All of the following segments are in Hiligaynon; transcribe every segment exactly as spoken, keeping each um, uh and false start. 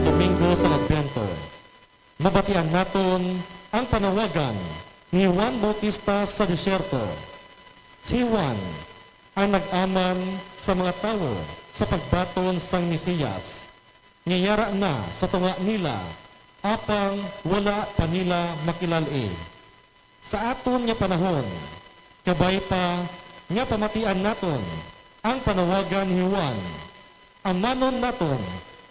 Domingo sang Adbento, mabatian naton ang panawagan ni Juan Bautista sa desierto. Si Juan ang nag-aman sa mga tawo sa pagbaton sang Mesiyas, nga yara na sa tunga nila, apang wala pa nila makilal-i. Sa aton nga panahon, kabay pa nga pamatian naton ang panawagan ni Juan, amanon naton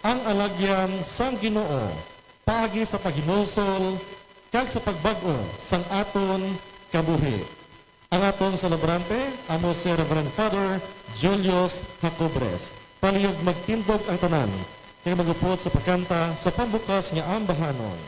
ang alagyan sang Ginoo paagi sa paghinulsol kag sa pagbag-o sang aton kabuhi. Ang aton selebrante amo si Reverend Father Julius Jacobres. Palihog magtindog ang tanan kag mag-upod sa pagkanta sa pambukas nga ambahanon.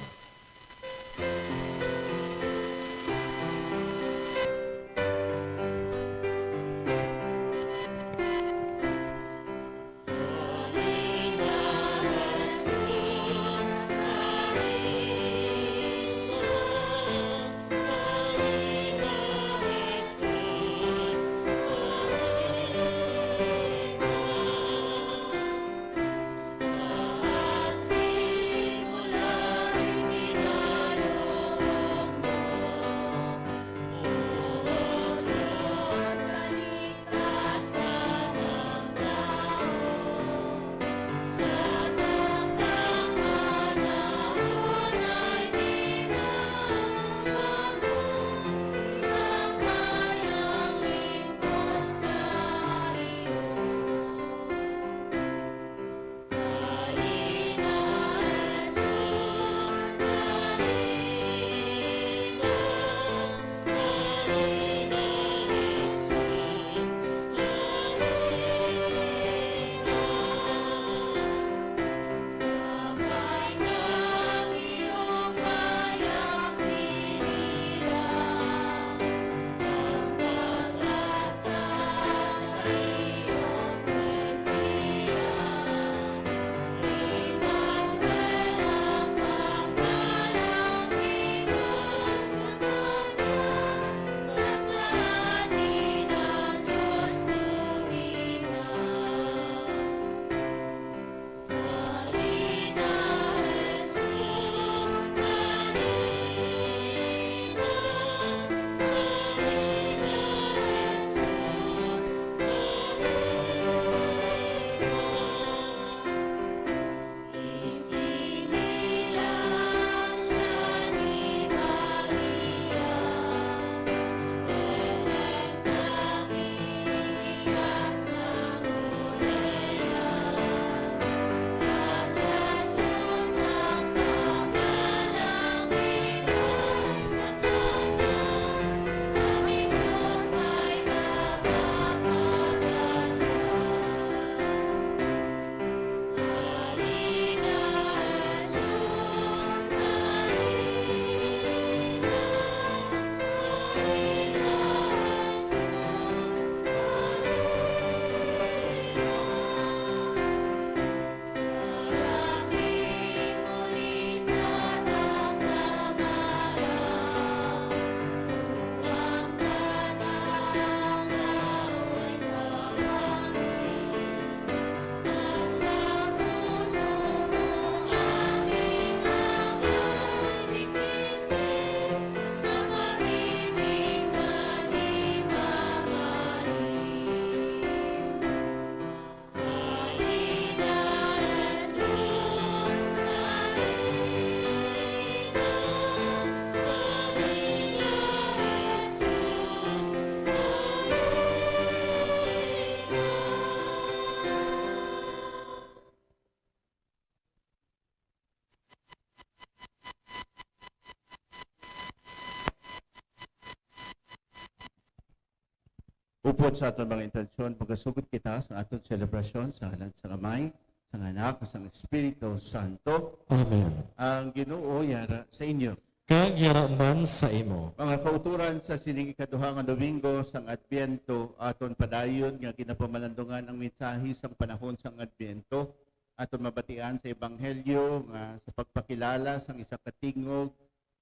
Upod sa aton mga intensyon, magasugot kita sa aton selebrasyon sa ngalan sa Amay, sa Anak, sa Espiritu Santo. Amen. Ang Ginoo yara sa inyo. Kag yara man sa imo. Mga kauturan, sa sining ikaduha nga Domingo sang Adbyento, aton padayon nga ginapamalandungan ang mensahe sang panahon sang Adbyento. Aton mabatian sa Ebanghelyo nga sa pagpakilala sang isa ka tingog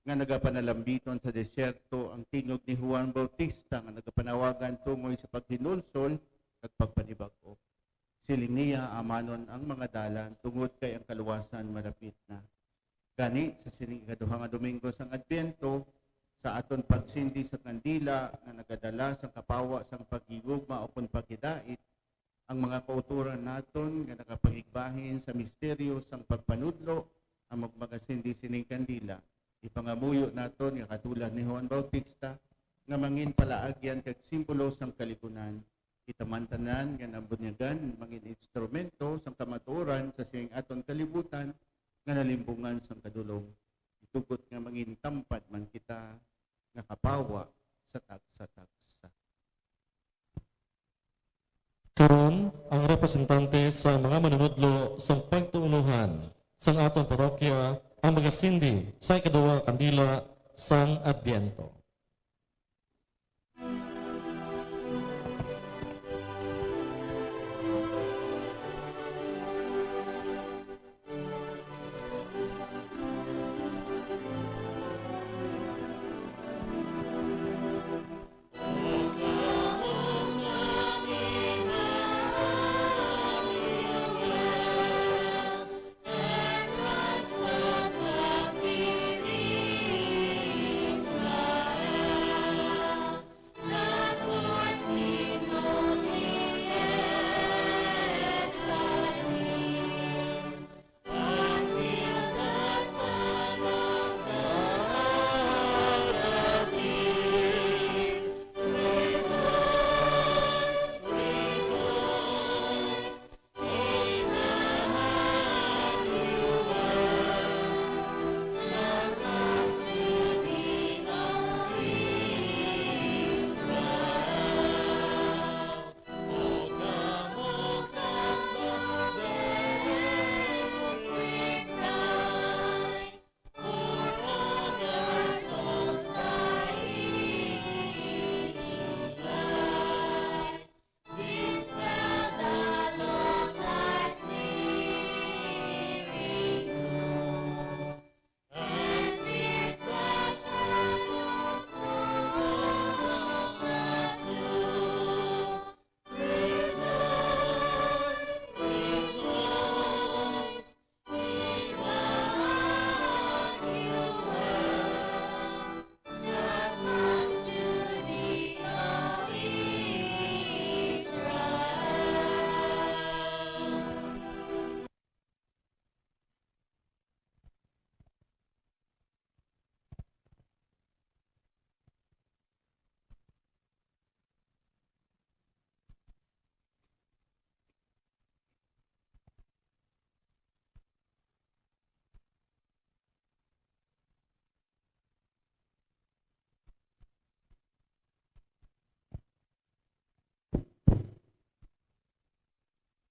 nga nagapanalambiton sa desierto, ang tingog ni Juan Bautista nga nagapanawagan tungoy sa paghinulsol kag pagpanibag-o. Siling niya, amanon ang mga dalan, tungod kay ang kaluwasan malapit na. Gani, sa sining ikaduha nga Domingo sang Adbyento, sa aton pagsindi sa kandila nga nagadala sang kapawa sang paghigugma ukon paghidait, ang mga kautoran naton nga nakapangigbahin sa misteryo sang pagpanudlo amo magasindi sining kandila. Ipangamuyo naton nga katulad ni Juan Bautista nga mangin palaagyan kag simbolo sang kaligunan, kita man tanan nga nabunyagan mangin instrumento sang kamatuoran sa sining aton kalibutan nga nalimbungan sang kadulom. Itugot nga mangin tampad man kita nga kapawa sa tagsa-tagsa. Karon, ang representante sa mga manunudlo sang pagtuunohan sang aton parokya ang magasindi sa ikaduha nga kandila sang Adbyento.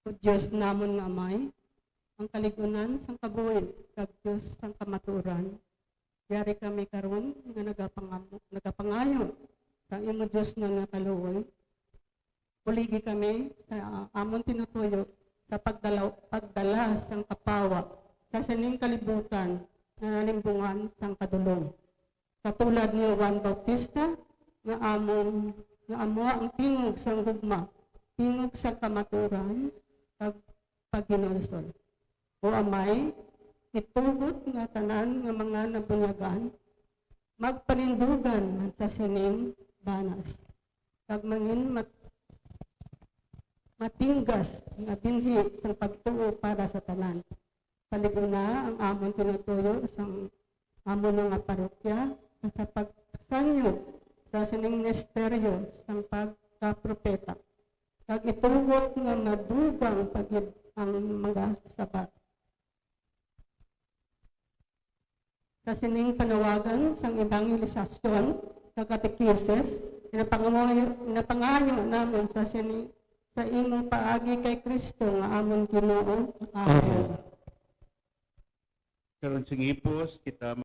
O Dios namon nga Amay, ang kaligunan sang kabuhi kag Dios sang kamatuoran, yari kami karon nga nagapangamo-, nagapangayo sa imo diosnon nga kaluoy. Buligi kami sa amon tinutuyo sa pagdala, pagdala sang kapawa sa sining kalibutan nga nalimbungan sang kadulom. Katulad ni Juan Bautista, nga amon, nga amo ang tingog sang gugma, tingog sang kamatuoran, kag paghinulsol. O Amay, itugot nga tanan nga mga nabunyagan magpanindugan man sa sining banas, kag mangin mat-, matinggas nga binhi sang pagtuo para sa tanan. Paliguna ang amon tinutuyo sang amon nga parokya sa pagsanyo sa sining misteryo sang pagkapropeta, kag itugot nga madugang pa gid ang mga sabat. Sa sining panawagan sang evangelisasyon kag katekisis, pinapangayo, pinapangayo namon sa sini, sa imong paagi kay Cristo nga amon Ginoo. Amen. Amen. Karon sing hipos kita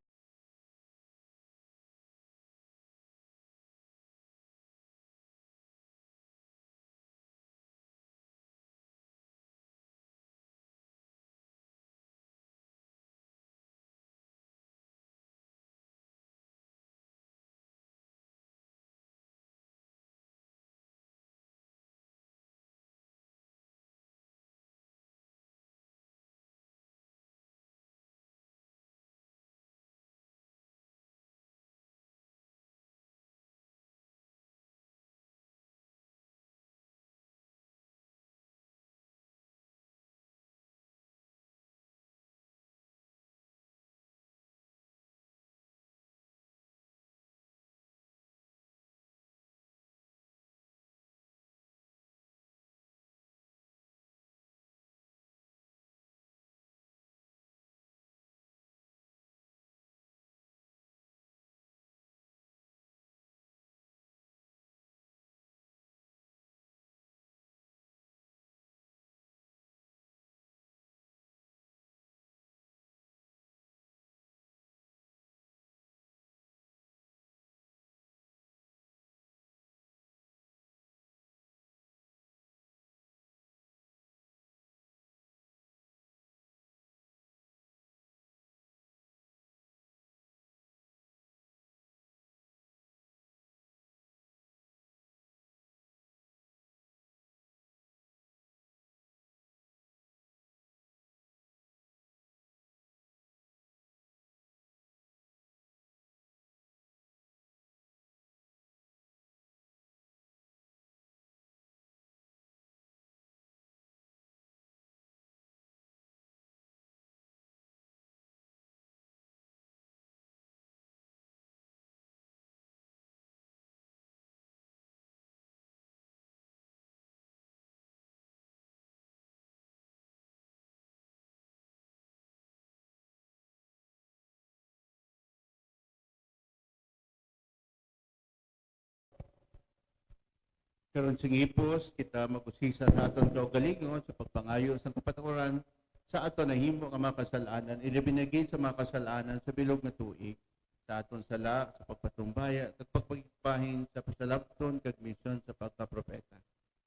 Karon sing hipos, kita mag-usisa sa aton kaugalingon sa pagpangayo sang kapatawaran sa aton nahimo nga mga kasal-anan, ilabi na gid sa mga kasal-anan sa bilog nga tuig, sa aton sala sa pagpatumbaya kag pagpangigbahin sa pasalabton kag misyon sa pagkapropeta.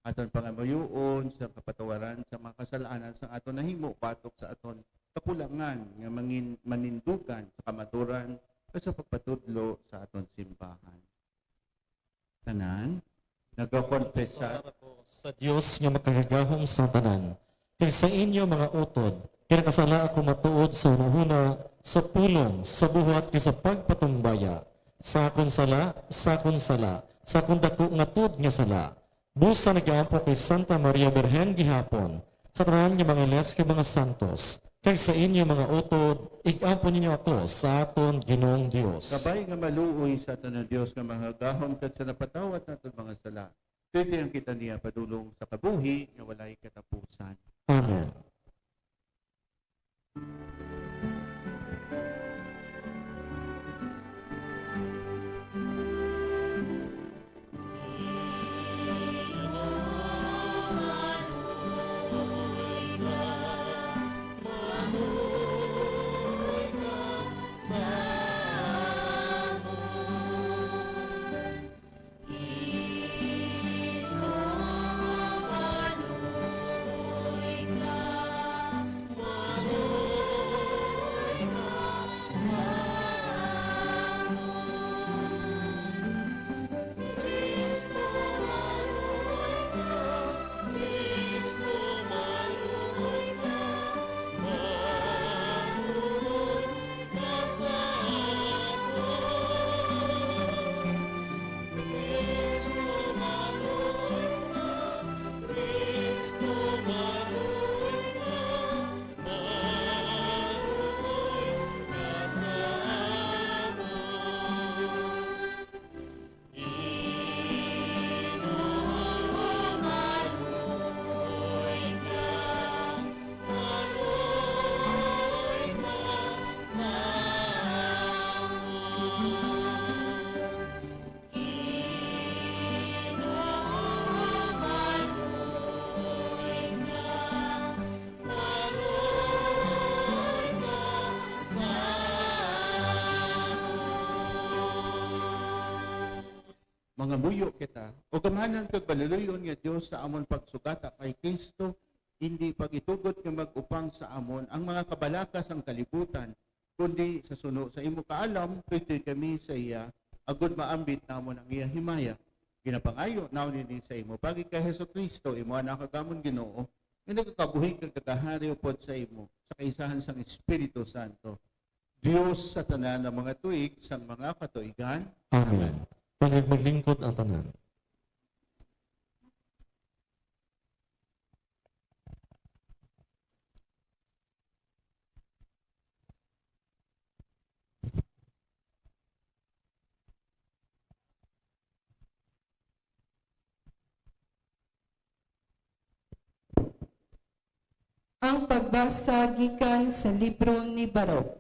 Aton pangamuyoon sa kapatawaran sa mga kasal-anan sang aton nahimo batok sa aton kakulangan nga mangin-, manindugan sa kamaturan kag sa pagpatudlo sa aton simbahan. Tanan, nagakonfesar ako sa Dios nga makagagahom sa tanan, kag sa inyo mga utod, kay nakasala ako matuod sa hunahuna, sa pulong, sa buhat, kag sa pagpatumbaya, sa akon sala, sa akon sala, sa akon daku nga tuod nga sala. Busa nagaampo kay Santa Maria Birhen gihapon, sa tanan nga mga iles kag mga santos, kag sa inyo mga utod, ig-ampo ninyo ako sa aton Ginoong Dios. Kabay nga maluoy sa aton ang Dios nga mahagahom kag sa napatawad naton mga sala, tutoyan kita niya padulong sa kabuhi nga walay katapusan. Amen. Mangamuyo kita. O gamhanan kag maluloy-on nga Dios, sa amon pagsugata kay Cristo, indi pag-itugot nga mag-upang sa amon ang mga kabalaka sang kalibutan, kundi sa suno sa imo kaalam, tutoy kami sa iya, agod maambit namon ang iya himaya. Ginapangayo namon ini sa imo, paagi kay Jesu-Cristo, imo Anak, kag amon Ginoo, nga nagakabuhi kag nagahari upod sa imo, sa kaisahan sang Espiritu Santo, Dios sa tanan nga mga tuig sang mga katuigan. Amen. Amen. Panag maglingkod ang tanan. Ang pagbasa gikan sa libro ni Baruch.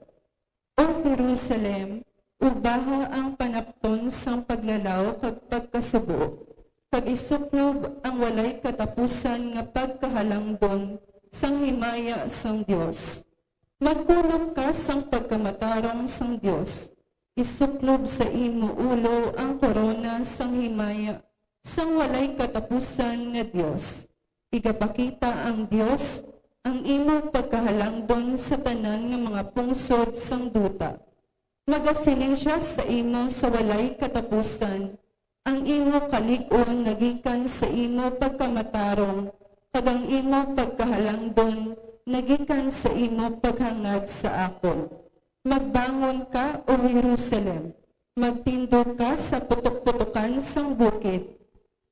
O Jerusalem, ubaha ang panapton sang paglalaw kag pagkasubo, kag isuklob ang walay katapusan nga pagkahalangdon sang himaya sang Dios. Magkulop ka sang pagkamatarong sang Dios. Isuklob sa imo ulo ang korona sang himaya sang walay katapusan nga Dios. Igapakita ang Dios ang imo pagkahalangdon sa tanan nga mga pungsod sang duta. Magasiling sia sa imo sa walay katapusan, ang imo kalig-on nagikan sa imo pagkamatarong, kag ang imo pagkahalangdon nagikan sa imo paghangad sa akon. Magbangon ka, O Jerusalem, magtindog ka sa putok-putokan sang bukid.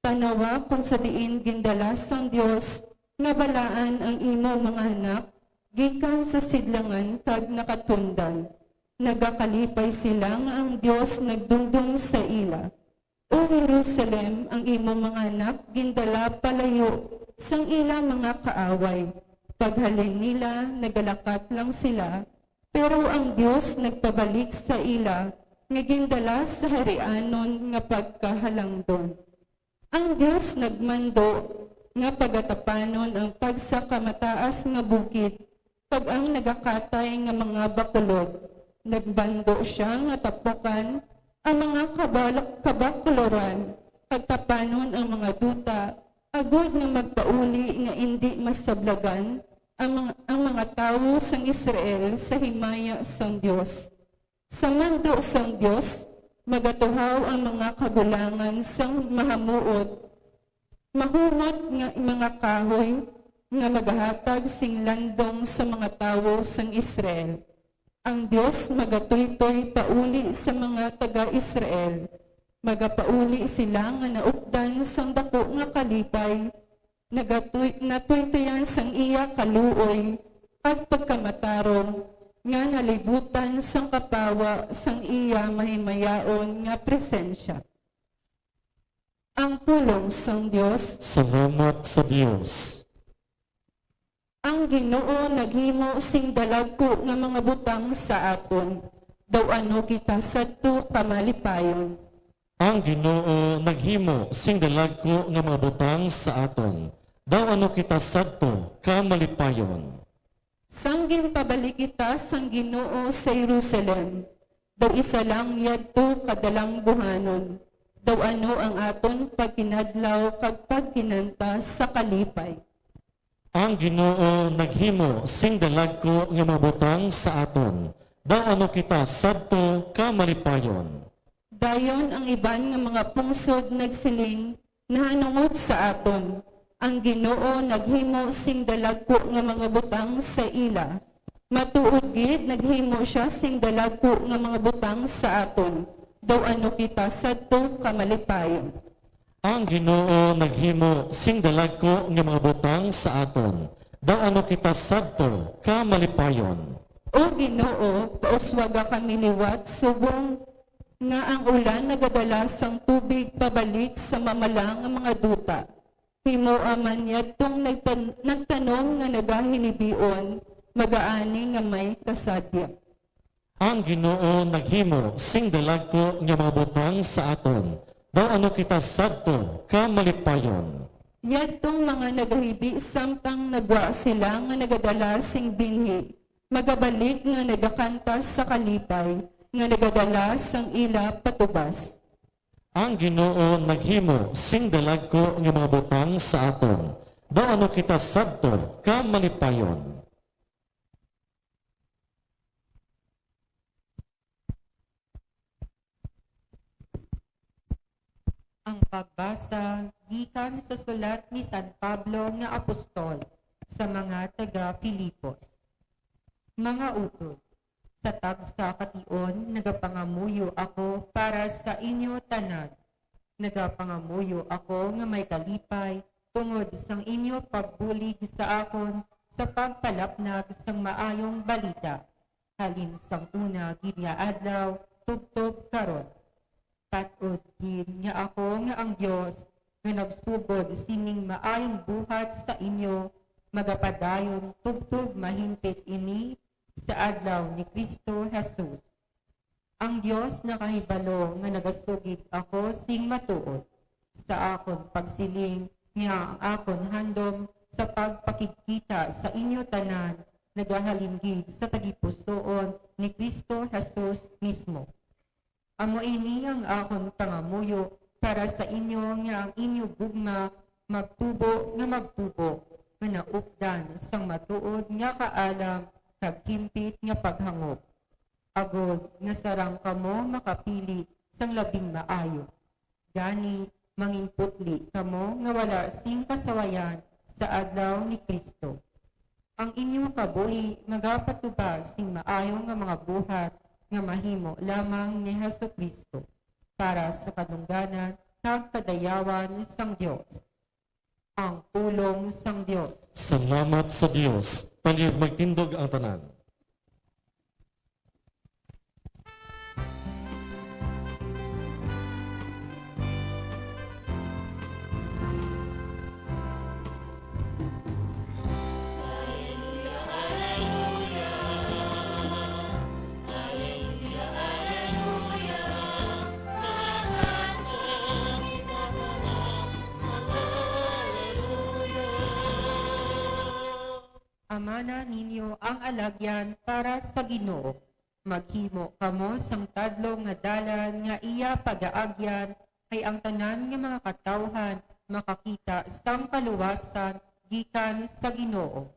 Tan-awa kon sa diin gindala sang Dios nga balaan ang imo mga anak gikan sa sidlangan kag nakatundan. Nagakalipay sila nga ang Dios nagdumdom sa ila. O Jerusalem, ang imo mga anak gindala palayo sang ila mga kaaway. Paghalin nila, nagalakat lang sila, pero ang Dios nagpabalik sa ila nga gindala sa harianon nga pagkahalangdon. Ang Dios nagmando nga pagatapanon ang tagsa ka mataas nga bukid, kag ang nagakatay nga mga bakulod. Nagmando sia nga tapukan ang mga kabal-, kabakuloran, kag tapanon ang mga duta, agod nga magpauli nga indi masablagan ang mga, ang mga tawo sang Israel sa himaya sang Dios. Sa mando sang Dios, magatuhaw ang mga kagulangan sang mahamuot, mahumot nga mga kahoy nga magahatag sing landong sa mga tawo sang Israel. Ang Dios magatuytoy pauli sa mga taga-Israel. Magapauli sila nga naupdan sang daku nga kalipay, nagatuy-, natuytoyan sang iya kaluoy kag pagkamatarong, nga nalibutan sang kapawa sang iya mahimayaon nga presensya. Ang pulong sang Dios. Salamat sa Dios. Ang Ginoo naghimo sing dalagku nga mga butang sa aton. Daw ano kita sadto ka malipayon. Ang Ginoo naghimo sing dalagku nga mga butang sa aton. Daw ano kita sadto ka malipayon. Sang ginpabalik kita sang Ginoo sa Jerusalem, daw isa lang yadto ka dalangguhanon. Daw ano ang aton pagkinadlaw kag pagkinanta sa kalipay. Ang Ginoo naghimo sing dalagku nga mga butang sa aton. Daw ano kita sadto ka malipayon. Dayon ang iban nga mga pungsod nagsiling nahanungod sa aton, "Ang Ginoo naghimo sing dalagku nga mga butang sa ila. Matuod gid, naghimo sia sing dalagku nga mga butang sa aton. Daw ano kita sadto ka malipayon." Ang Ginoo naghimo sing dalagku nga mga butang sa aton. Daw ano kita sadto ka malipayon. O Ginoo, pauswaga kami liwat subong nga ang ulan nagadala sang tubig pabalik sa mamala nga mga duta. Himoa man yadtong nagtan-, nagtanom nga nagahilibion, magaani nga may kasadya. Ang Ginoo naghimo sing dalagku nga mga butang sa aton. Daw ano kita sadto ka malipayon. Yadtong mga nagahibi samtang nagwa sila nga nagadala sing binhi, magabalik nga nagakanta sa kalipay, nga nagadala sang ila patubas. Ang Ginoo naghimo sing dalagku nga mga butang sa aton. Daw ano kita sadto ka malipayon. Ang pagbasa gikan sa sulat ni San Pablo nga apostol sa mga taga-Filipos. Mga utod, sa tagsa ka tion nagapangamuyo ako para sa inyo tanan. Nagapangamuyo ako nga may kalipay tungod sang inyo pagbulig sa akon sa pagpalapnag sang Maayong Balita, halin sang una gid nga adlaw tubtob karon. Pat-od gid nga ako nga ang Dios nga nagsugod sining maayong buhat sa inyo, magapadayon tubtob mahimpit ini sa adlaw ni Cristo Jesus. Ang Dios nakahibalo nga nagasugid ako sing matuod sa akon pagsiling, nga ang akon handom sa pagpakigkita sa inyo tanan nagahalin gid sa tagipusoon ni Cristo Jesus mismo. Amo ini ang akon pangamuyo para sa inyo, nga ang inyo gugma magtubo nga magtubo, nga naupdan sang matuod nga kaalam kag himpit nga paghangop, agod nga sarang kamo makapili sang labing maayo. Gani, manginputli kamo nga wala sing kasawayan sa adlaw ni Cristo. Ang inyo kabuhi magapatubas sing maayo nga mga buhat nga mahimo lamang ni Jesu-Cristo, para sa kadungganan kag kadayawan sang Dios. Ang pulong sang Dios. Salamat sa Dios. Palihog magtindog ang tanan. Amana ninyo ang alagyan para sa Ginoo. Maghimo kamo sang tadlong nga dalan nga iya pagaagyan, kay ang tanan nga mga katawhan makakita sang kaluwasan gikan sa Ginoo.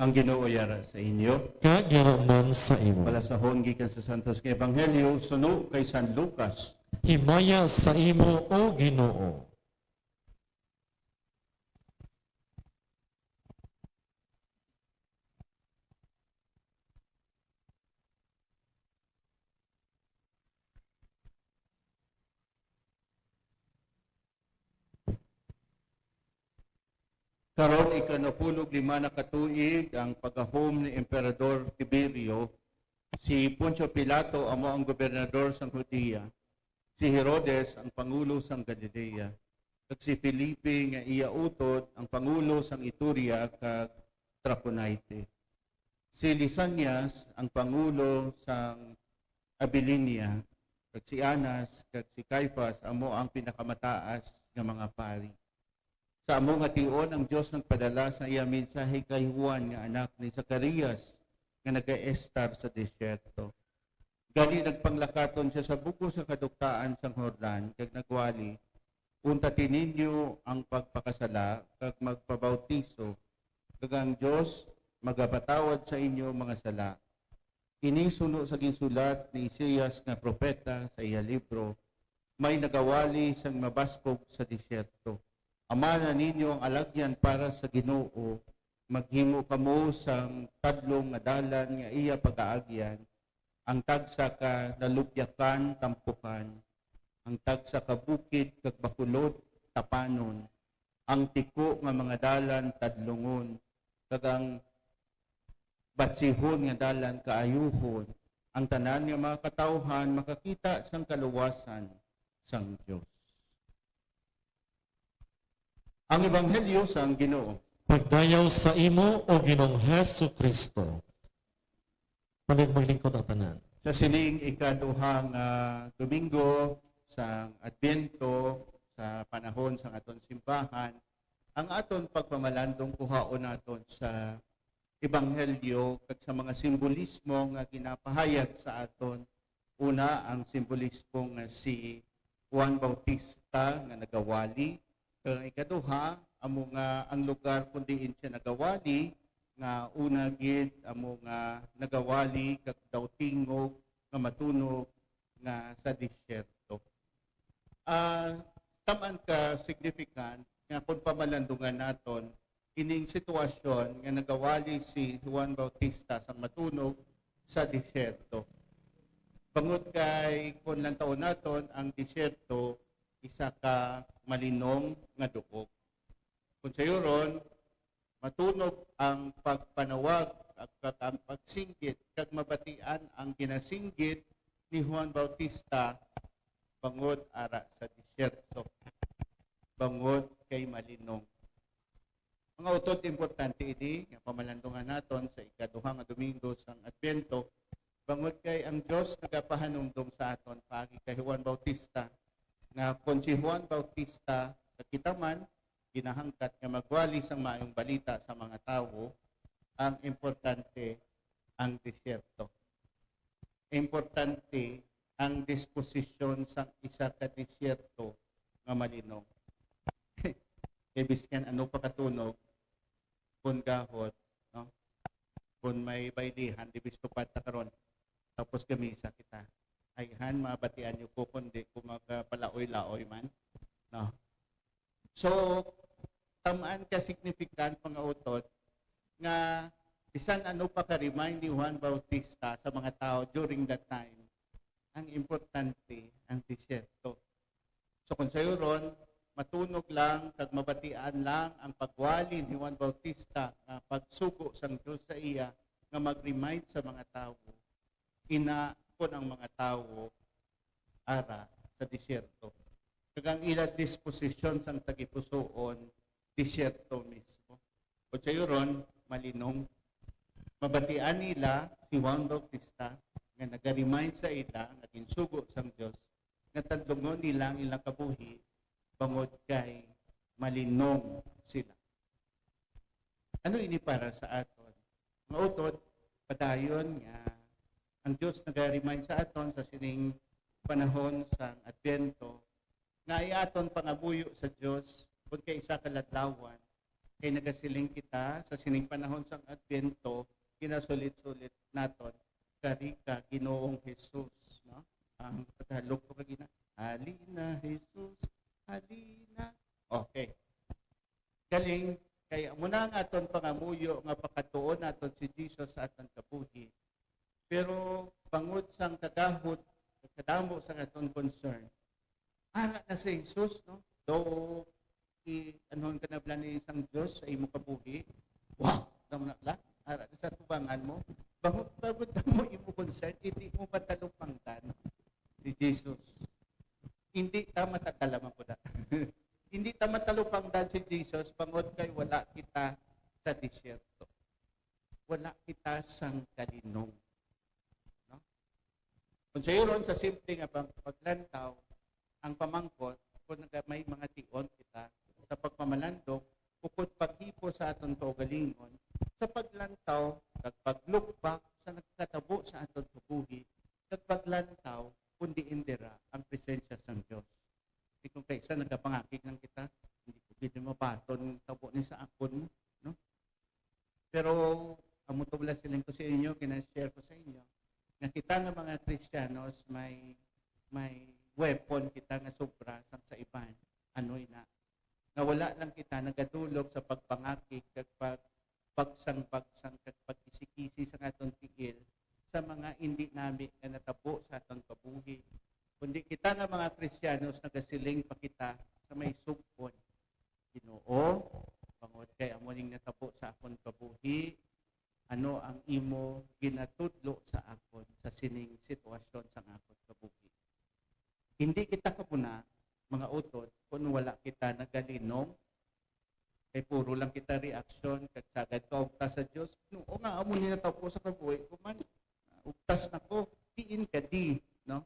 Ang Ginoo yara sa inyo. Kag yara man sa imo. Balasahon gikan sa Santos nga Ebanghelyo suno kay San Lucas. Himaya sa imo, O Ginoo. Karon, ikanapulog lima na ka tuig ang pagahom ni Emperador Tiberio, si Poncio Pilato amo ang gobernador sang Judea, si Herodes ang pangulo sang Galilea, kag si Felipe nga iya utod ang pangulo sang Iturea kag Traconite. Si Lisanias ang pangulo sang Abilinia, kag si Anas kag si Caifas amo ang pinakamataas nga mga pari. Sa amo nga tion, ang Dios nagpadala sa iya mensahe kay Juan nga anak ni Zacarias, nga nagaestar sa desierto. Gani nagpanglakaton sia sa bug-os nga kaduktaan sang Jordan, kag nagwali, "Untati ninyo ang pagpakasala kag magpabautiso, kag ang Dios magapatawad sa inyo mga sala." Ini suno sa ginsulat ni Isaias nga propeta sa iya libro, "May nagawali sang mabaskog sa desierto. Amana ninyo ang alagyan para sa Ginoo, maghimo kamo sang tadlong nga dalan nga iya pagaagyan, ang tagsa ka nalubyakan tampukan, ang tagsa ka bukid kag bakulod tapanon, ang tiko nga mga dalan tadlongon, kag ang batsihon nga dalan kaayuhon. Ang tanan nga mga katawhan makakita sang kaluwasan sang Dios." Ang Ebanghelyo sang Ginoo. Pagdayaw sa imo, O Ginoong Jesu-Cristo. Malig-, maglingkod ang tanan. Sa sining ikaduha nga Domingo sang Adbento, sa panahon sang aton simbahan, ang aton pagpamalandong kuhaon naton sa Ebanghelyo kag sa mga simbolismo nga ginapahayag sa aton. Una, ang simbolismo nga si Juan Bautista nga nagawali, kag ang ikaduha, amo nga ang lugar kun diin sia nagawali, nga una gid amo nga nagawali kag daw tingog nga matunog nga sa disyerto. Ah, taman ka significant nga kung pamalandungan naton ining sitwasyon nga nagawali si Juan Bautista sang matunog sa disyerto. Bangod kay kung lantawon naton ang disyerto, isa ka malinong nga duog. Kung sayuron, matunog ang pagpanawag, ag-, kag ang pagsinggit, kag mabatian ang ginasinggit ni Juan Bautista bangod ara sa disyerto, bangod kay malinong. Mga utod, importante ini nga pamalandungan naton sa ikaduha nga Domingo sang Adbento, bangod kay ang Dios nagapahanumdom sa aton paagi kay Juan Bautista, nga kon si Juan Bautista, kag kita man, ginahangkat nga magwali sang maayong balita sa mga tawo, ang importante ang disyerto. Importante ang disposisyon sang isa ka disyerto nga malinong. Kay biskan ano pa katunog, kun gahod, no? Kun may baylihan, di bistupad ta karon, tapos gamisa kita. Ayhan, mabatian niyo ko, kundi ko magpalaoy-laoy man, no? So, tamaan ka significant, mga utod, nga bisan ano pa ka-remind ni Juan Bautista sa mga tao during that time, ang importante ang disyerto. So kung sayo ron, matunog lang kag mabatian lang ang pagwali ni Juan Bautista nga pagsugo sang Dios sa iya nga mag-remind sa mga tawo, ina kon ang mga tawo ara sa disyerto, kag ang ila disposisyon sang tagipusoon disyerto mismo. Kung sayo ron, malinong. Mabatian nila si Juan Bautista nga naga-remind sa ila nga ginsugo sang Dios nga tadlungon nila ang ilang kabuhi bangod kay malinong sila. Ano ini para sa aton? Mga utod, padayon nga ang Dios naga-remind sa aton sa sining panahon sang Adbento nga ay aton pangamuyo sa Dios kun kay isa ka ladlawan, kay nagasiling kita sa sining panahon sang Adbento, ginasulit-sulit naton, "Kari ka, Ginoong Jesus," no? Ang Tagalog ko kagina, "Halina, Jesus, halina." Okay. Galing, kay amo na ang aton pangamuyo nga pakatuon naton si Jesus sa aton kabuhi. Pero bangod sang kagahod, kadamo sang aton concern, ara na si Jesus, no? Daw i-, anhon ka na bala ni sang Dios sa imo kabuhi? Wow! Daw na bala, ara na sa tubangan mo. Bangod, bangod na mo imo concern, hindi mo matalupangdan si Jesus. Hindi ta matatalaman ko na. Hindi ta matalupangdan si Jesus bangod kay wala kita sa disyerto. Wala kita sang kalinong. No? Kung sayo ron sa simple nga pag-, paglantaw, ang pamangkot, kung naga-, may mga tion kita sa pagpamalandong, ukod paghipo sa aton kaugalingon, sa paglantaw kag pag-look back sa nagkatabo sa aton kabuhi, kag paglantaw kung diin dira ang presensya sang Dios. Di kung kaisa nagapangakig lang kita, hindi ko gid mabaton ang tabo ni sa akon, no? Pero amo to bala siling ko sa inyo, gina-share ko sa inyo, nga kita nga mga Kristiyanos may, may weapon kita nga sobra sang sa iban. Ano ina? Nga wala lang kita nagadulog sa pagpangakig kag pag-, bagsang-bagsang kag pagkisi-kisi sa aton tiil sa mga indi nami nga natabo sa aton kabuhi. Kundi kita nga mga Kristiyanos, nagasiling pa kita sa may sug-on, "Ginoo, bangod kay amo ning natabo sa akon kabuhi, ano ang imo ginatudlo sa akon sa sining sitwasyon sang akon kabuhi?" Hindi kita kabuna, mga utod, kung wala kita nagalinong. Kay puro lang kita reaksyon, kag sagad ka ugtas sa Dios, "Ginoo, nga amo ni natabo sa kabuhi ko man, ugtas na ko, diin ka di," no?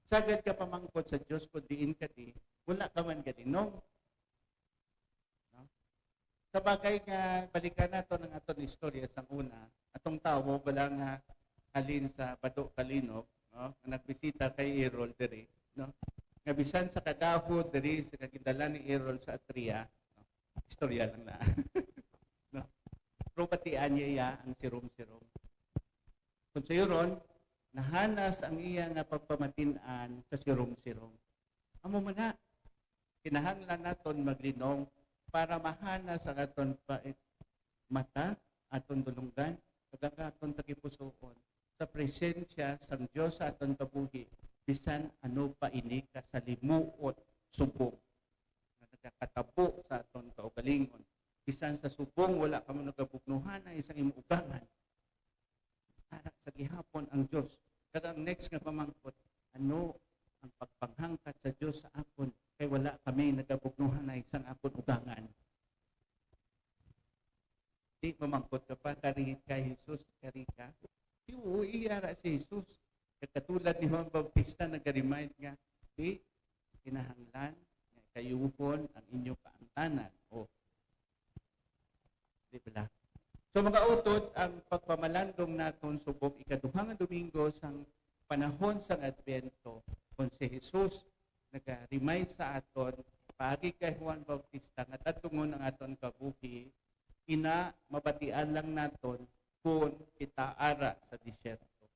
Sagad ka pamangkot sa Dios kung diin ka di, wala ka man galinong. No? Sa bagay nga, balikan naton ang aton istorya sang una, atong tawo bala nga halin sa Bado Kalinog, no? Nga nagbisita kay Errol diri, no? Nga bisan sa kadahod diri sa kagindala ni Errol sa Atria, no? Istorya lang na. No? Pero batian niya iya ang sirom-sirom. Kung sayo ron, nahanas ang iya nga pagpamatin-an sa sirom-sirom. Amo man na, kinahanglan naton maglinong para mahanas ang aton pa-, mata, aton dulonggan, kag ang aton tagipusoon sa presensya sang Dios sa aton kabuhi, bisan ano pa ini ka salimuot, subong nga nagakatabo sa aton kaugalingon, bisan sa subong wala kamo nagabugnuhanay sang imo ugangan. Ara sa gihapon ang Dios. Kag ang next nga pamangkot, "Ano ang pagpanghangkat sa Dios sa akon, kay wala kami nagabugnuhanay sang akon ugangan?" Di mamangkot ka pa, "Kari ka, Jesus, kari ka?" Di, oo, iya ra si Jesus. Kag katulad ni Juan Bautista, nag-remind nga, "Di, kinahanglan nga kayuhon ang inyo kaangtanan." O, di bala? So, mga utod, ang pagpamalandong naton subong ikaduha nga Domingo sang panahon sang Adbento, kung si Jesus naga-remind sa aton paagi kay Juan Bautista nga tadlungon ang aton kabuhi, ina, mabatian lang naton kung kita ara sa disyerto,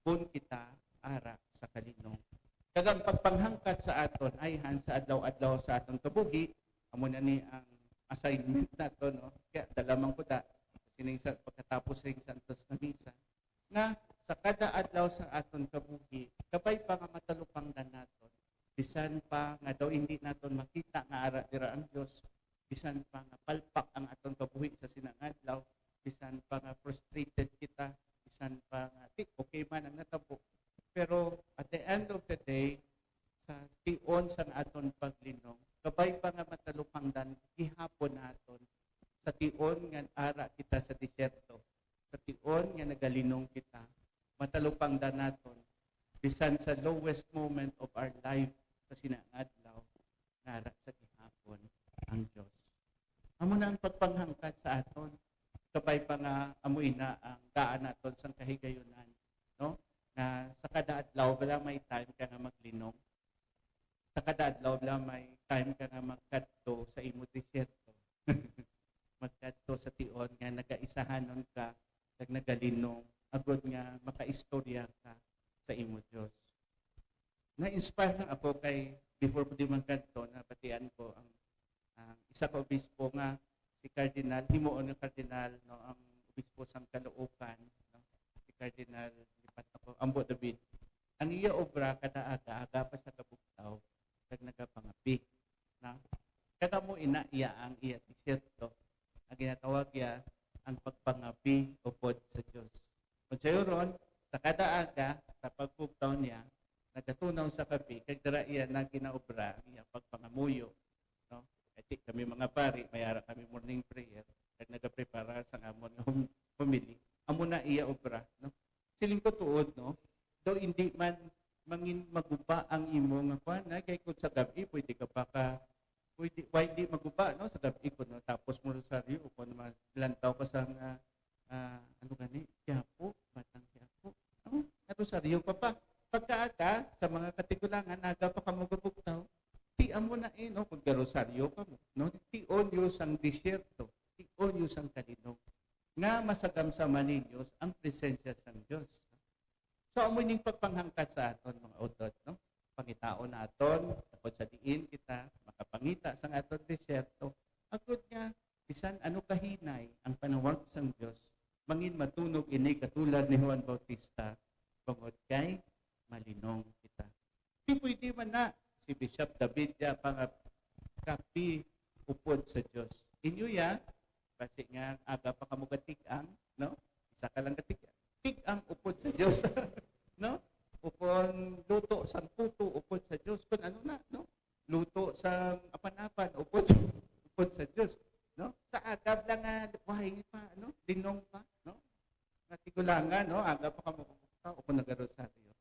kung kita ara sa kalinong. Kag ang pagpanghangkat sa aton ayhan sa adlaw-adlaw sa aton kabuhi, Muna ni ang assignment nato, no? Kaya dala man ko da, sining sa, pagkatapos sa Santos na Misa, nga sa kada adlaw sa aton kabuhi, kabay pa nga matalupangdan naton, bisan pa nga daw hindi naton makita nga ara dira ang Dios, bisan pa nga palpak ang aton kabuhi sa sinang adlaw, bisan pa nga frustrated kita, bisan pa nga, "Di, okay man ang natabo." Pero at the end of the day, sa tion sang aton paglinong, kabay pa nga matalupangdan gihapon naton sa tion nga ara kita sa disyerto, sa tion nga nagalinong kita, matalupangdan naton bisan sa lowest moment of our life sa sinang adlaw, nga ara sa gihapon ang Dios. Amo na ang pagpanghangkat sa aton. Kabay pa nga amo ina ang daan naton sang kahigayunan, no? Nga sa kada adlaw wala may time ka nga maglinong. Sa kada adlaw wala may time ka nga magkadto sa imo disyerto. Magkadto sa tion nga nagaisahanon ka kag nagalinong, agod nga makaistorya ka sa imo Dios. Na-inspire lang ako kay before ko di magkadto, nabatian ko ang, ang isa ka obispo nga si Cardinal, himuon nga Cardinal, no, ang obispo sang Caloocan, no, si Cardinal, lipat ako, Ambo David. Ang iya obra, kada aga, aga pa siya kabugtaw, kag nagapangapi, no? Kag amo ina iya ang iya disyerto. Ang ginatawag iya ang pagpangapi upod sa Dios. Kung siya ron, sa kada aga, sa pagbugtaw niya, nagatunaw sa kape, kag dira iya na ginaobra ang iyang pagpangamuyo, no? Kay di kami mga pari, may ara kami morning prayer, kag nagaprepara sa amon nga hum-, homily. Amo na iya obra, no? Siling ko tuod, no? Daw hindi man mangin maguba ang imo nga kuan, na kay kung sa gabi pwede ka pa ka, pwede, why di maguba, no? Sa gabi ko, no? Tapos mo rosaryo, o kung ma-, lantaw ka sa nga, ah, ano gani, Quiapo, Batang Quiapo. No? Ang rosaryo pa pa. Pagkaaga, sa mga katigulangan, aga pa ka magabugtaw, ti amo na eh, no? Kung garosaryo ka mo, no? Tion yo sang disyerto, tion yo sang kalinog, nga masagamsa man ninyo ang presensya sang Dios. So, amo ning pagpanghangkat sa aton, mga utod, no? Pangitaon naton, tungod sa diin kita makapangita sang aton disyerto, agod nga bisan ano kahinay ang panawag sang Dios, mangin matunog ini katulad ni Juan Bautista, bangod kay malinong kita. Di pwede man na si Bishop David ya pangap-, kapi upod sa Dios. Inyo ya, basi nga aga pa kamo gatig-ang, no? Isa ka lang gatig-ang. Tig-ang upod sa Dios, no? Ukon luto sang puto upod sa Dios. Kung ano na, no? Luto sang apan-apan upod sa, upod sa Dios, no? Sa agab lang nga, buhay pa, no? Linong pa, no? Nga tigulangan, no? Aga pa kamo, o kung nagarosaryo.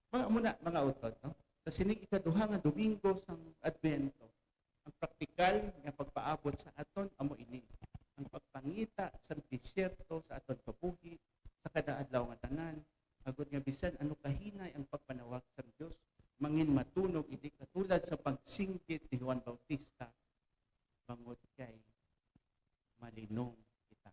Mga muna, mga utod, no? Sa sining ikaduha nga Domingo sang Adbento, ang praktikal nga pagpaabot sa aton amo ini, ang pagpangita sang disyerto sa aton kabuhi sa kada adlaw nga tanan, agod nga bisan ano kahinay ang pagpanawag sang Dios, mangin matunog ini katulad sa pagsinggit ni Juan Bautista, bangod kay malinong kita.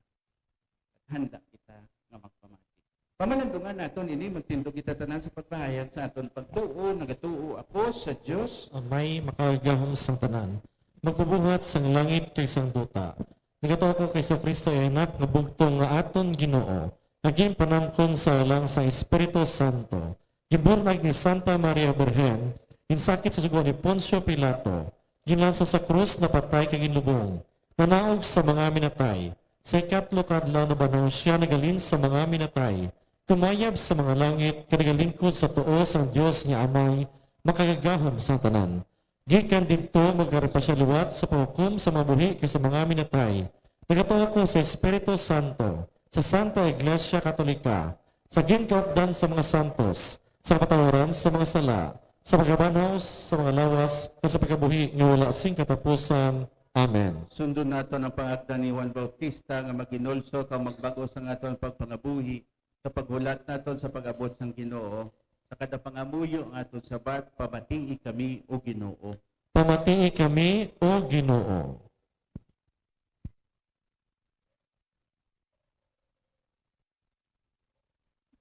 Handa kita nga magpamati. Pamalandungan naton ini, magtindog kita tanan sa pagpahayag sa aton pagtuo. Nagatuo ako sa Dios, Amay makagagahom sang tanan, magbubuhat sang langit kag sang duta. Nagatuo ako kay Jesu-Cristo, iya Anak nga bugtong, nga aton Ginoo, nga ginpanamkon sa alang sang Espiritu Santo, ginbunyag ni Santa Maria Birhen, ginsakit sa sugo ni Poncio Pilato, ginlansa sa krus, napatay kag ginlubong, nanaog sa mga minatay, sa ikatlo ka adlaw nabanhaw sia, naghalin sa mga minatay, kumayab sa mga langit, kag nagalingkod sa tuo sang Dios nga Amay, makagagahom sang tanan. Gikan didto, magari pa sia liwat sa paghukom sa mga buhi kag sa mga minatay. Nagatuo ako sa Espiritu Santo, sa Santa Iglesia Katolika, sa ginkaupdan sa mga santos, sa kapatawaran sa mga sala, sa pagkabanhaw sa mga lawas, kag sa pagkabuhi nga wala sing katapusan. Amen. Sundon naton ang pangagda ni Juan Bautista nga maghinulsol kag magbag-o sang aton pagpangabuhi sa paghulat naton sa pag-abot sang Ginoo. Sa kada pangamuyo nga aton sabat, pamatii kami, O Ginoo. Pamatii kami, O Ginoo.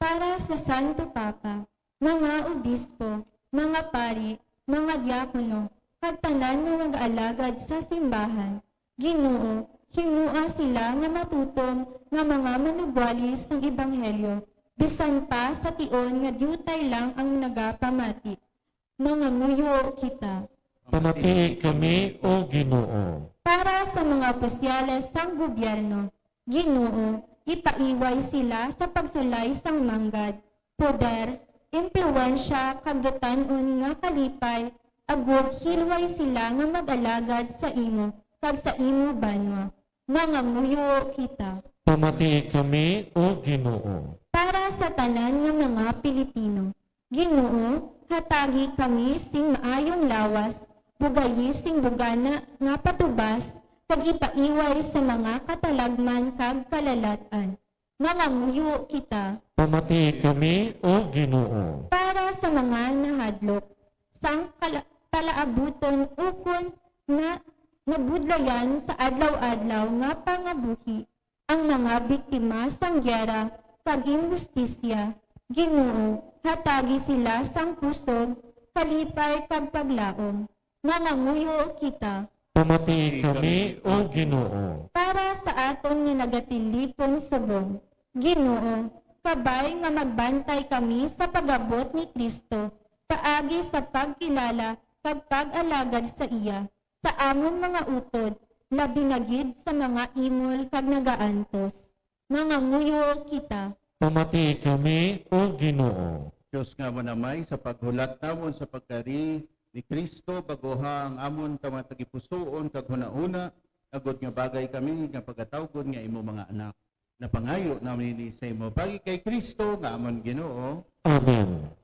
Para sa Santo Papa, mga obispo, mga pari, mga diakono, kag tanan nga nagaalagad sa simbahan. Ginoo, himoa sila nga matutom nga mga manugwali sang ebanghelyo, bisan pa sa tion nga diutay lang ang nagapamati. Mangamuyo kita. Pamatii kami, O Ginoo. Para sa mga opisyales sang gobyerno, Ginoo, ipaiway sila sa pagsulay sang manggad, poder, impluwensya, kag dutan-on nga kalipay, agod hilway sila nga mag-alagad sa imo kag sa imo banwa. Mangamuyo kita. Pamatii kami, O Ginoo. Para sa tanan nga mga Pilipino, Ginoo, hatagi kami sing maayong lawas, bugayi sing bugana nga patubas, kag ipaiway sa mga katalagman kag kalalat-an. Mangamuyo kita. Pamatii kami, O Ginoo. Para sa mga nahadlok sang kala-, kalaabuton ukon na nabudlayan sa adlaw-adlaw nga pangabuhi, ang mga biktima sang giyera kag inhustisya, Ginoo, hatagi sila sang kusog, kalipay, kag paglaom. Mangamuyo kita. Pamatii kami, O Ginoo. Para sa aton nga nagatilipon subong, Ginoo, kabay nga magbantay kami sa pag-abot ni Cristo, paagi sa pagkilala kag pag-alagad sa iya, sa amon mga utod, labi na gid sa mga imol kag nagaantos. Mangamuyo kita. Pamatii kami, O Ginoo. Dios nga amon Amay, sa paghulat namon sa pagkari ni Cristo, baguha ang amon tagipusoon kag hunahuna, agod nga bagay kami nga pagatawgon nga imo mga anak. Napangayo namin ini sa imo, paagi kay Cristo nga amon Ginoo. Amen.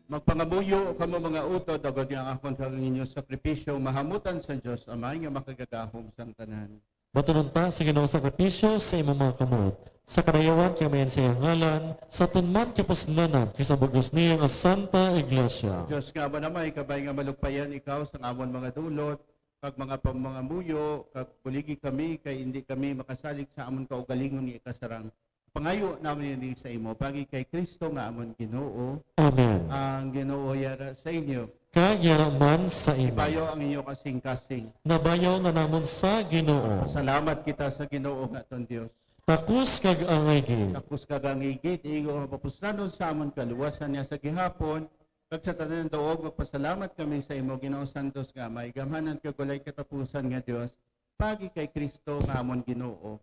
Magpangamuyo kamo, mga utod, agod nga ang akon kag ang inyo sakripisyo mahamutan sa Dios Amay nga makagagahom sang tanan. Batunon ta sa Ginoo sakripisyo sa imong mga kamot, sa kadayawan kag mayan sa iyang ngalan, sa tunman kay puslanan kag sa bug-os niya nga Santa Iglesia. Dios nga Amay, kabay nga malugpayan ikaw sang amon mga dulot, kag mga pamangamuyo, kag buligi kami, kay indi kami makasalig sa amon kaugalingon nga ikasarang. Pangayo namon ini sa imo, paagi kay Cristo nga amon Ginoo. Amen. Ang Ginoo yara sa inyo. Kag yara man sa imo. Ibayaw ang inyo kasing-kasing. Nabayaw na namon sa Ginoo. Salamat kita sa Ginoo nga aton Dios. Takos kag angay gid. Takos kag angay gid, igo nga papuslanon sa amon kaluwasan niya sa gihapon, kag sa tanan daog magpasalamat kami sa imo, Ginoo santos nga Amay, gamhanan kag walay katapusan nga Dios, paagi kay Cristo nga amon Ginoo.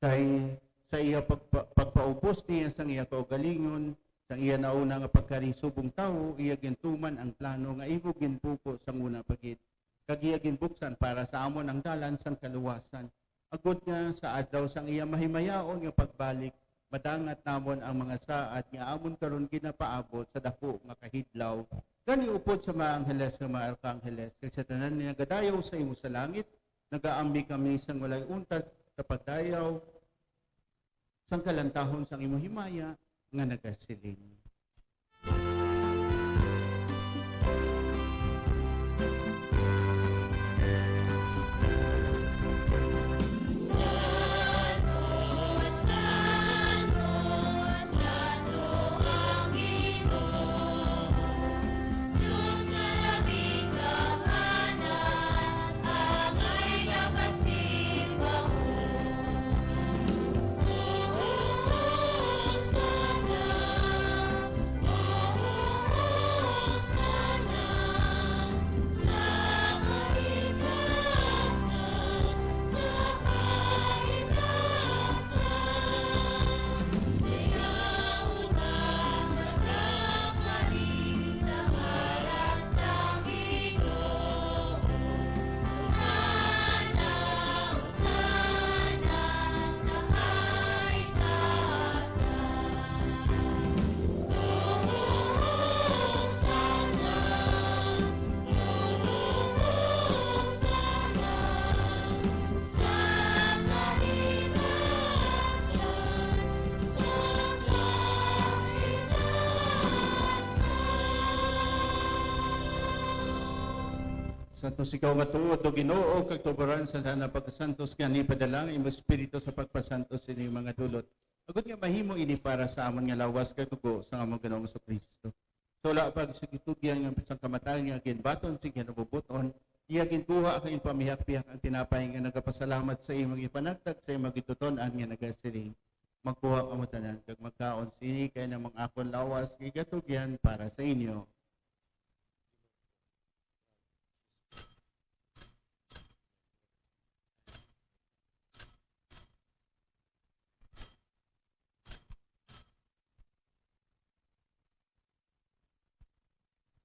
Kay sa iya pagpa-, pagpaubos niya sang iya kaugalingon, sang iya nauna nga pagkari subong tawo, iya gintuman ang plano nga imo ginbuko sang una pa gid, kag iya ginbuksan para sa amon ang dalan sang kaluwasan, agod nga sa adlaw sang iya mahimayaon nga pagbalik, madangat namon ang mga saad nga amon karon ginapaabot sa daku nga kahidlaw. Gani, upod sa mga angheles nga mga arkangheles, kag sa tanan nga nagadayaw sa imo sa langit, nagaambi kami sang walay untat sa pagdayaw sang kalantahon sang imo himaya nga nagasiling. Santos ikaw nga tuod, O Ginoo, kag tuboran sa tanan pagkasantos, nga nipadala ang imong Espiritu sa pagpasantos sini mga dulot, agod nga mahimo ini para sa amon nga lawas kag dugo sang among Ginoong Jesu-Cristo. Sa wala pa sa gitugyan nga sang kamatayon nga ginbaton sing kinabubuton, iya ginkuha kag ginpamihak-pihak ang tinapay nga nagapasalamat sa imo, ipanagtag sa imo gintutun-an nga nagasiling, "Magkuha kamo tanan kag magkaon sini, kay amo ang akon lawas nga igatugyan para sa inyo."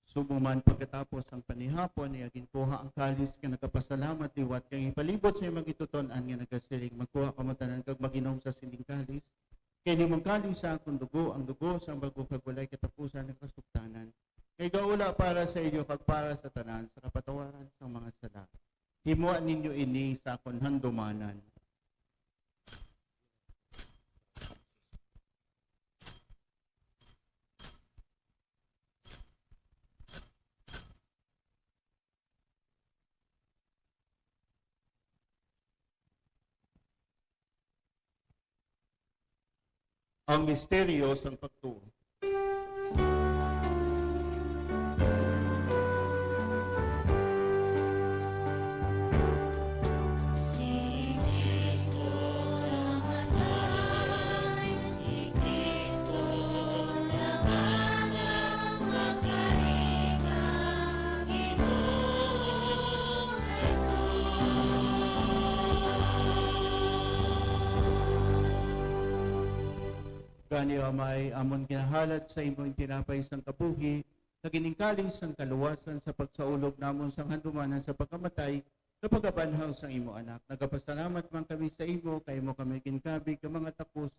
Subong man, pagkatapos sang panihapon, iya ginkuha ang kalis nga nagapasalamat liwat kag ipalibot sa imo gintutun-an nga nagasiling, "Magkuha kamo tanan kag mag-inom sa sining kalis, kay ini amo ang kalis sa akon dugo, ang dugo sang bag-o kag walay katapusan nga kasugtanan, nga igaula para sa inyo kag para sa tanan sa kapatawaran sang mga sala. Himoa ninyo ini sa akon handumanan." Ang misteryo sang pagtuo. Gani, O Amay, amon ginahalad sa imo ang tinapay sang kabuhi, kag ining kalis sang kaluwasan sa pagsaulog namon sang handumanan sa pagkamatay, sa pagkabanhaw sang imo Anak. Nagapasalamat man kami sa imo, kay imo kami ginkabig nga mga takos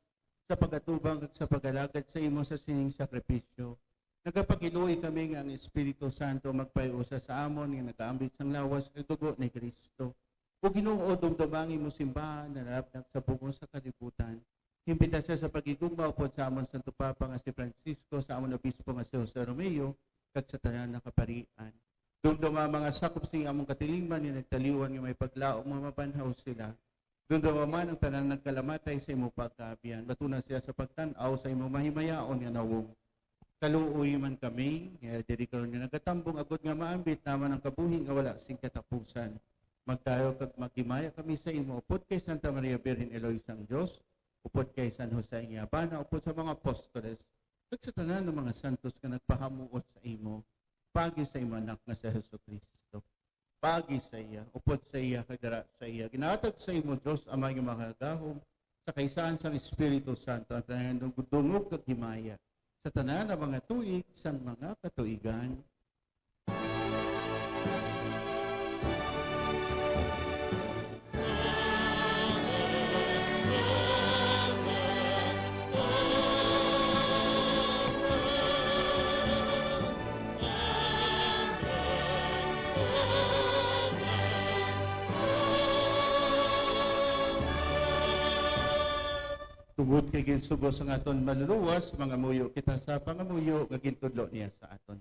sa pag-atubang kag sa pag-alagad sa imo sa sining sakripisyo. Nagapaghiluoy kami nga ang Espiritu Santo magpaiusa sa amon nga nagaambit sang lawas kag dugo ni Cristo. O Ginoo, dumduma ang imo simbahan nga nalapnak sa bug-os sa kalibutan, Himpita sia sa paghigugma upod sa amon Santo Papa nga si Francisco, sa amon Obispo nga si Jose Romeo, kag sa tanan nga kaparian. Dumduma ang mga sakop sing amon katilingban nga nagtaliwan nga may paglaom nga mabanhaw sila. Dumduma man ang tanan nagkalamatay sa imo pagkaabyan. Batuna sila sa pagtan-aw sa imo mahimayaon nga nawong. Kaluoy man kami nga diri karon nga nagatambong, agod nga maambit naman ang kabuhi nga wala sing katapusan. Magdayog kag maghimaya kami sa imo, upod kay Santa Maria Birhen, Iloy sang Dios, upod kay San Jose nga bana, upod sa mga apostoles, kag sa tanan nga mga santos nga nagpahamuot sa imo, paagi sa imo Anak nga si Jesu-Cristo. Paagi sa iya, upod sa iya, kag dara sa iya, ginahatag sa imo, Dios Ama nga makagagahom, sa kaisahan sang Espiritu Santo, ang tanan nga dungog kag himaya, sa tanan nga mga tuig sang mga katuigan. Tungod kay ginsugo sang aton Manluluwas, mangamuyo kita sa pangamuyo nga gintudlo niya sa aton.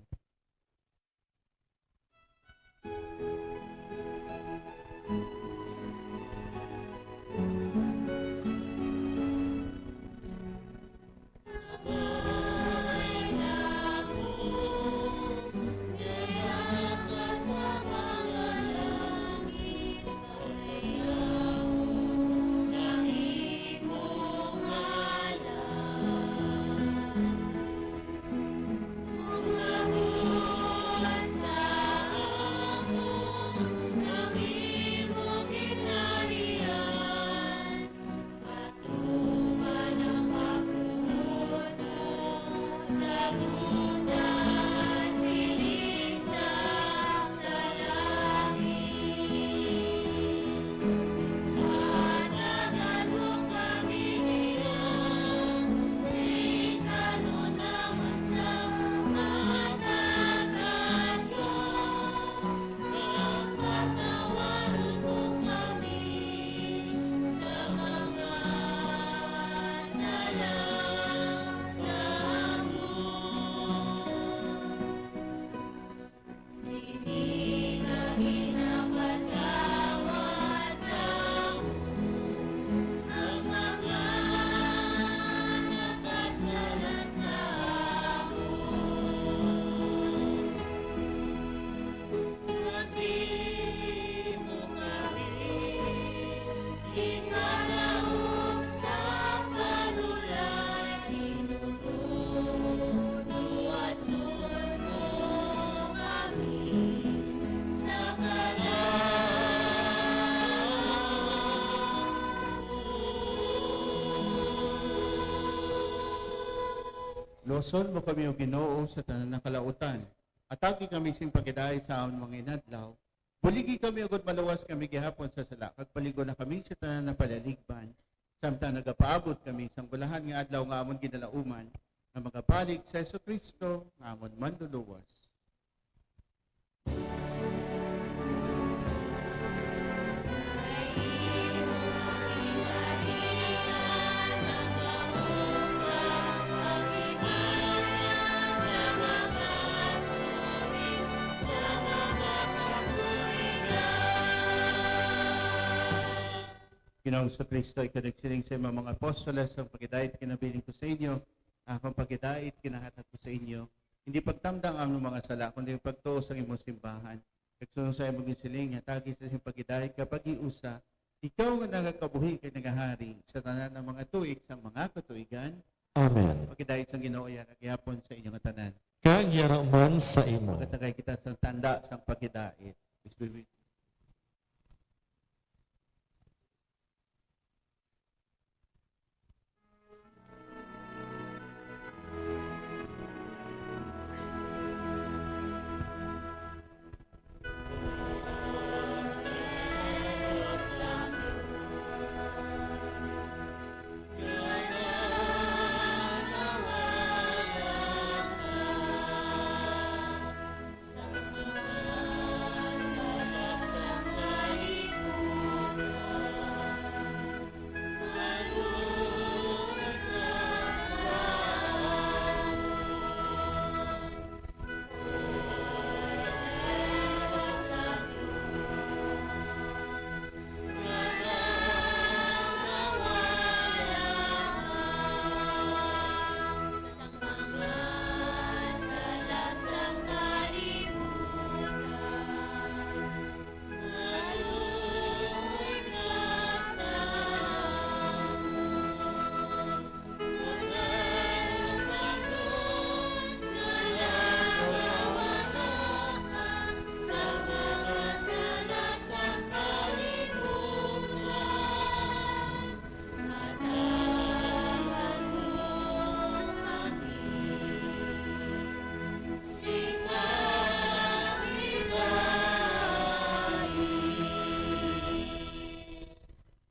Patawaron mo kami sa mga sala namon. Sini nga ginapatawad namon ang mga nakasala sa amon. Nagdimo kami, ginalaog sa panulay, Ginoo, luwason mo kami sa kalag. Luwason mo kami, O Ginoo, sa tanan nga kalautan. Hatagi kami sing pagkidait sa amon mga inadlaw. Buligi kami, agod maluwas kami gihapon sa sala, kag paligo na kami sa tanan nga palaligban, samtang nagapaabot kami sang bulahan nga adlaw nga amon ginalauman, nga magabalik si Jesu-Cristo nga amon Manluluwas. Ginoong Jesu-Cristo, ikaw nagsiling sa imong mga apostoles, "Ang pagkidait ginabilin ko sa inyo, ang akong pagkidait ginahatag ko sa inyo. Hindi pagtamda ang among mga sala, kundi ang pagtuo sa imong simbahan. Kag suno sa imong ginsiling, hatagi sa sing pagkidait nga pag-iusa, ikaw nga nagakabuhi kag nagahari sa tanan nga mga tuig sang mga katuigan." Amen. Pagkidait sang Ginoo yara gihapon sa inyo nga tanan. Kag yara man sa imo. Magatagay kita sang tanda sang pagkidait.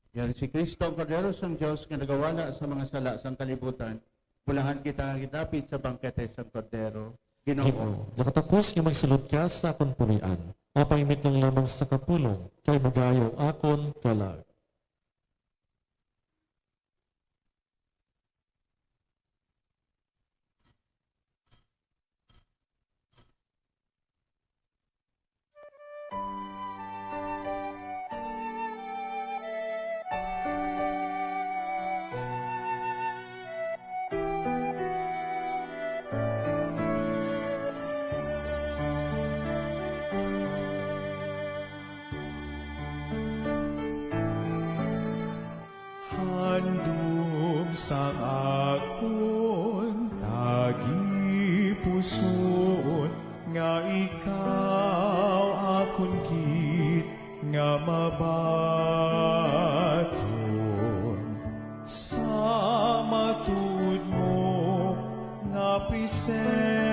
Yari si Kristo, ang Kordero sang Dios, nga nagawala sa mga sala sang kalibutan. Bulahan kita nga gidapit sa bangkete sang Kordero. Ginoo, Ginoo, nakatakos nga magsulod ka sa akon purian. Mapahimit lang lamang sa kapulong, kay magayo akon kalag. Handom sang akon tagipusoon nga ikaw akon gid nga mabaton sa matuod mo nga presensya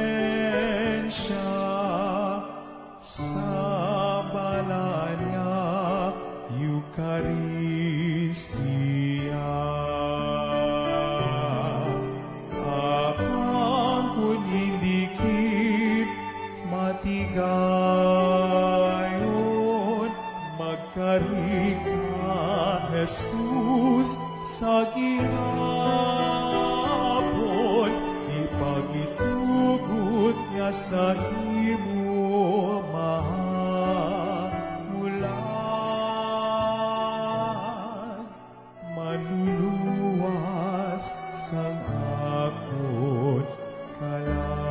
sa balaan nga Eucharistia. Apan kon indi gid matigayon, magkari ka, Jesus, sa gihapon, ipagitugot nga sa imo mahamulan manluluwas sang akon kalag.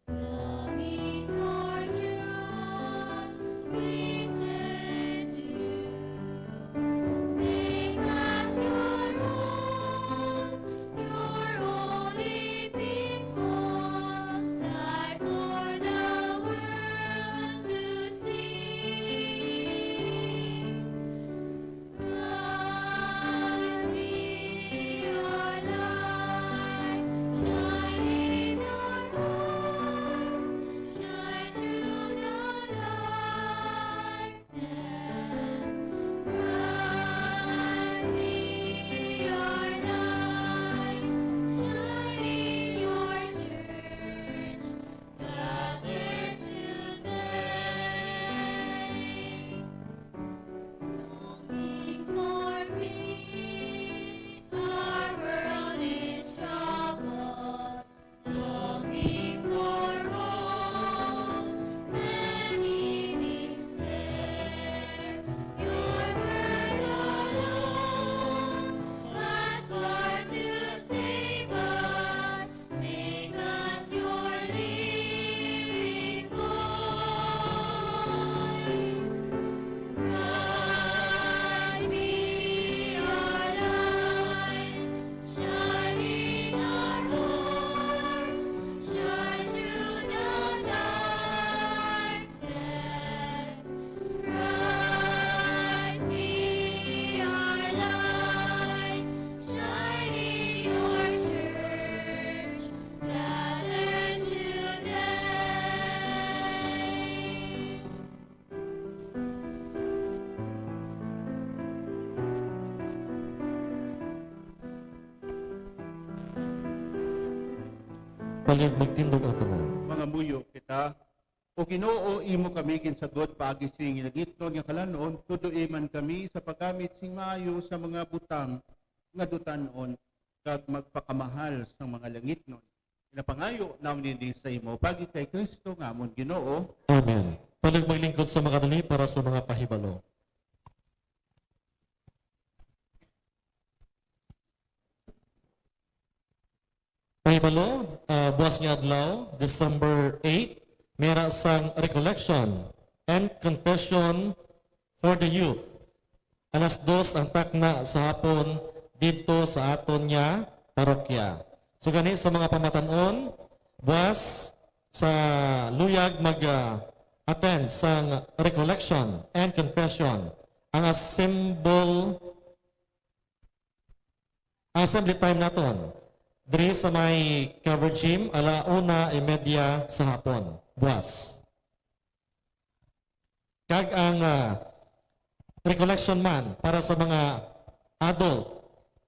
Longing for truth reaches you. Make us your own, your holy people, light for the world to see. Christ be our light, shine in our hearts, shine through the darkness. Christ be our light, shine in your church, gathered today. Longing for peace, our world is troubled. Longing for hope, many despair. Your word alone has power to save us. Make us your living voice. Christ be our light, shine in our hearts, shine through the dark. Christ be our light, shine in your church, gathered today. Palihog magtindog ang tanan. Mangamuyo kita. O Ginoo, imo kami ginsagod paagi sini nga langitnon nga kalan-on, tudloi man kami sa paggamit sing maayo sa mga butang nga dutan-on, kag magpakamahal sang mga langitnon. Ginapangayo namon ini sa imo, paagi kay Cristo nga amon Ginoo. Amen. Palihog maglingkod sa mga dali para sa mga pahibalo. Palo, ah, buwas nga adlaw, December eight, may ara sang recollection and confession for the youth. Alas dos ang takna sa hapon didto sa aton nga parokya. So gani sa mga pamatan-on, buwas sa luyag mag, ah, attend sang recollection and confession ang assemble Assembly time naton diri sa may covered gym, ala una y media sa hapon, buwas. Kag ang, ah, recollection man para sa mga adult,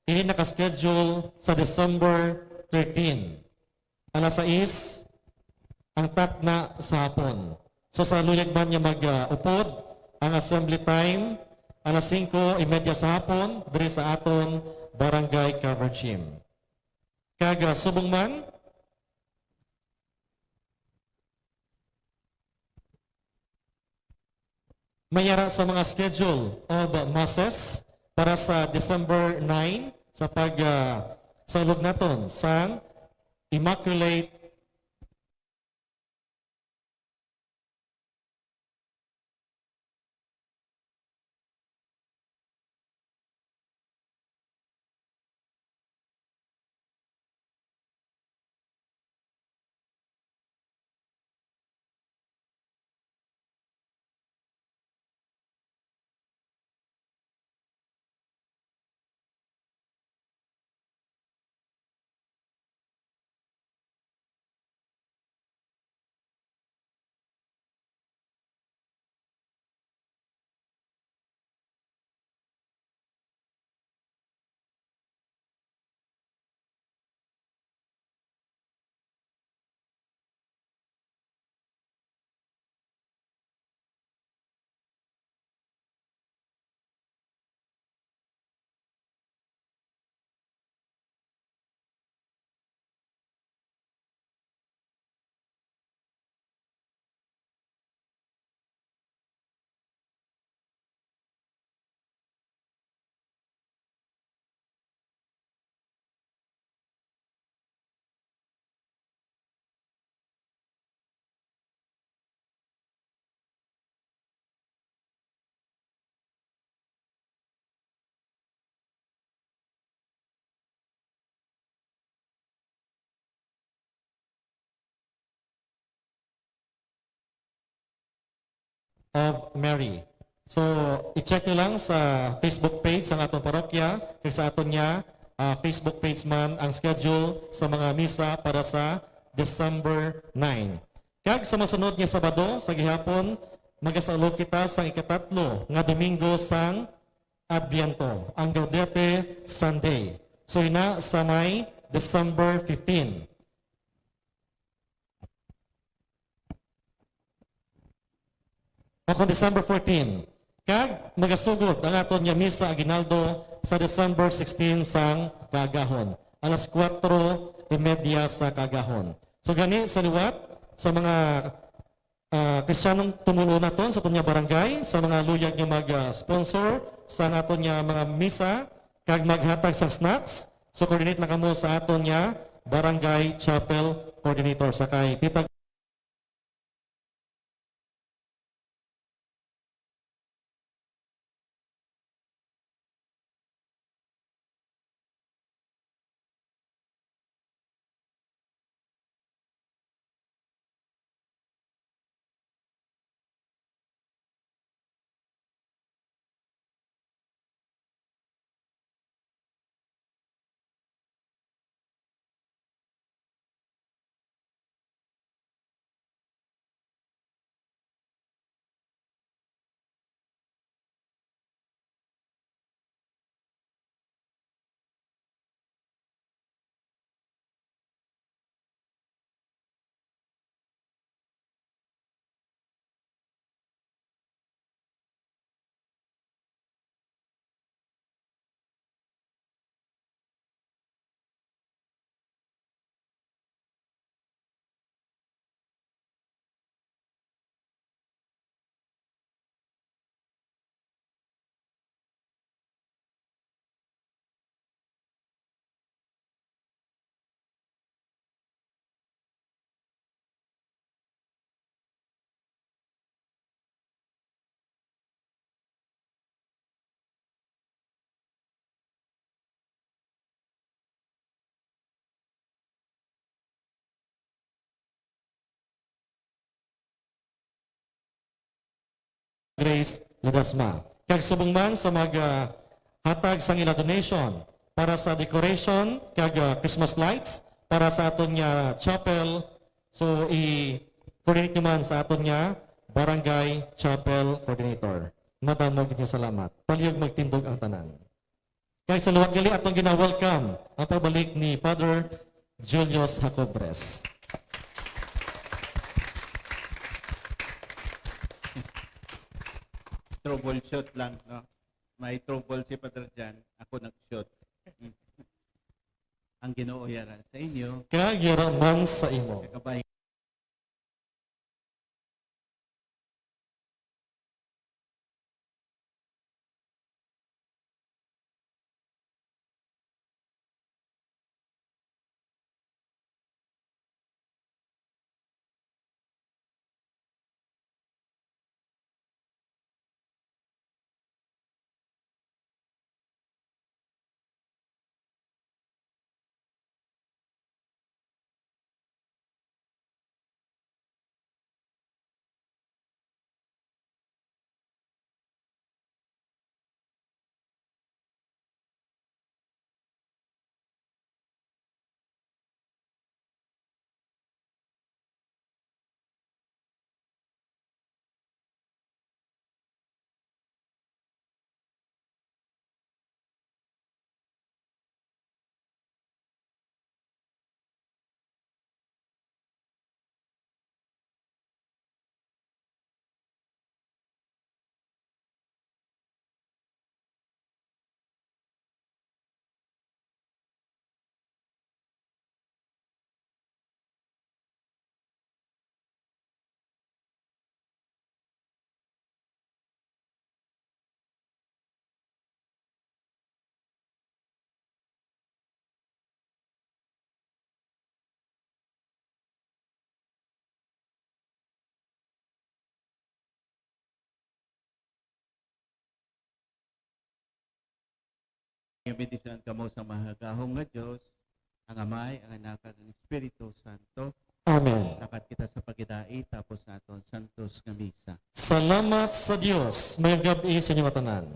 ini naka-schedule sa December thirteen. Alas sais ang takna sa hapon. So, sa luyag man nga mag, ah, upod, ang assembly time, alas singko y media sa hapon, diri sa aton Barangay Cover Gym. Kag, ah, subong man, may ara sa mga schedule of masses para sa December nine sa pag, ah, saulog naton sang Immaculate of Mary. So, i-check nyo lang sa Facebook page sang aton parokya, kag sa aton nga, ah, Facebook page man ang schedule sa mga misa para sa December nine. Kag sa masunod nga Sabado, sa gihapon, magasaulog kita sang ikatatlo nga Domingo sang Adviento, ang Gaudete Sunday. So, ina sa may December fifteen. O kung December fourteen. Kag magasugod ang aton nga Misa Aguinaldo sa December sixteen sang kaagahon, alas kuwatro y media sa kaagahon. So gani sa liwat sa mga, ah, Kristiyanong tumuluo naton sa aton nga barangay, sa mga luyag nga mag, ah, sponsor sa aton nga mga misa kag maghatag sa snacks, so coordinate lang kamo sa aton nga barangay chapel coordinator sa kay Tita Grace Ledesma. Kag subong man sa mag, ah, hatag sang ila donation para sa decoration kag, ah, Christmas lights para sa aton nga chapel. So, i-coordinate nyo man sa aton nga barangay chapel coordinator. Madamo gid nga salamat. Palihog magtindog ang tanan. Kag sa liwat gali, atong gina-welcome ang pagbalik ni Father Julius Jacobres. Troubleshoot lang, no? May trouble si Father Jan, ako nag-shoot. Ang Ginoo yara sa inyo. Kag yara man sa imo. Kakabay. Nga bendisyon kamo sa mahagahom nga Dios, ang Amay, ang Anak, kag ang Espiritu Santo. Amen. Lakat kita sa pagidait, tapos sa aton santos nga misa. Salamat sa Dios. May gab-i sa inyo tanan.